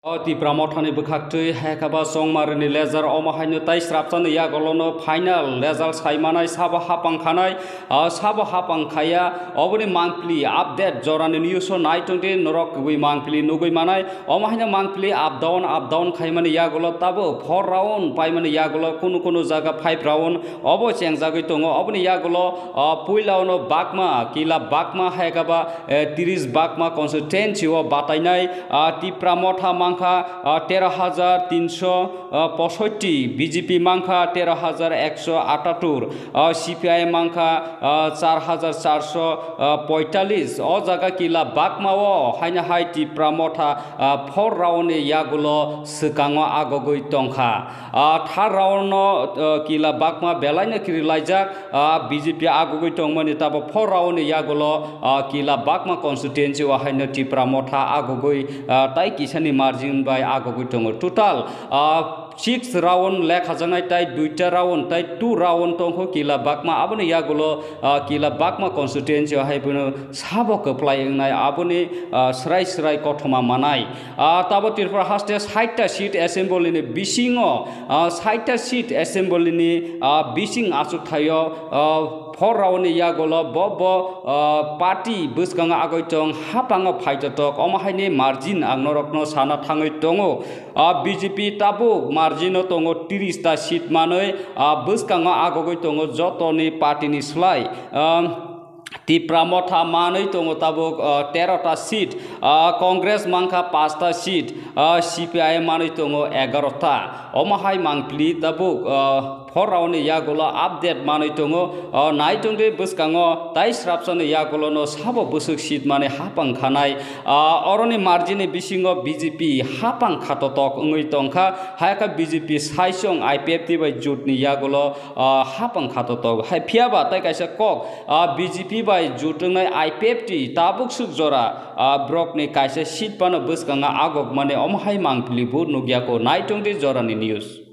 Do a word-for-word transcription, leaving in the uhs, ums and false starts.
O Tipra Mothani bwkhaktwi hai khe ba chongmarini lejar omo haino tai srapsani yagulono final result saimanai sabo hapang khanai, ah, sabo hapang khaya oboni mangpili update jorani news o nai tongdi norok kubui mangpili nugui manai. Omo haino mangpili up down, up down khaimani yagulo tabuk four round paimani yagulo kunu kunu jaga five round obo chengjagwi tongo. Oboni yagulo, ah, puila ono Bakma, Kila Bakma hai khe ba, eh, tris Bakma constituency o batainai, ah, Tipra Motha mankha, ah, tero hajar tinso, ah, posotti, B J P mankha tero hajar ekso atatur, ah, C P I mankha, ah, char hajar charso, ah, poitalis. O jaga Kila Bakma o haino hai Tipra Motha, ah, four round ni yagulo swkango agogwi tongkha. Ah, third round no, ah, Kila Bakma belai no kiri laijak, ah, B J P agogwi tongmani tabo four round ni yagulo, ah, Kila Bakma constituency o haino Tipra Motha agogwi, ah, tai kisani margin bai agogwi tongo. Total, ah, six round lekhajaknai tai duita round tai two round tongkho Kila Bakma. Aboni yagulo, ah, Kila Bakma constituency o hai bono sabo kwplai wngnai, aboni, ah, srai srai kothoma manai. Ah, tabo Tripura haste sait ta seat assembly ni bisingo, ah, sait ta seat assembly ni, ah, bising achuk thaio, ah, four round ni yagulo bo bo, ah, party bwskango agoi tong hapango phaitotok omo haini margin ang norokno sana thangwi tongo. Ah, B J P tabuk margin o tongo tris ta seat manwi, ah, bwskango agogwi tongo jotoni party ni slai. Ah, Tipra Motha manwi tongo tabuk, ah, tero ta seat, ah, Congress mankha paanch ta seat, ah, C P I manwi tongo egaro ta. Omo hai mangpili tabuk, ah, four round ni yagulo update manwi tongo. Ah, nai tongdi bwskango tai srapsani yagulono sabo bwswk seat mani hapang khanai. Ah, oroni margin ni bisingo B J P hapang khatotok wngwi tongkha. Hai khe B J P saisong I P F T bai jut ni yagulo, ah, hapang khatotok. Hai phiyaba tai kaisa kok, ah, B J P bai jut wngnai I P F T tabuk swk jora, ah, borok ni kaisa seat phano bwskango agok mani omo hai mangpili bo nukya kho. Nai tongdi jorani news.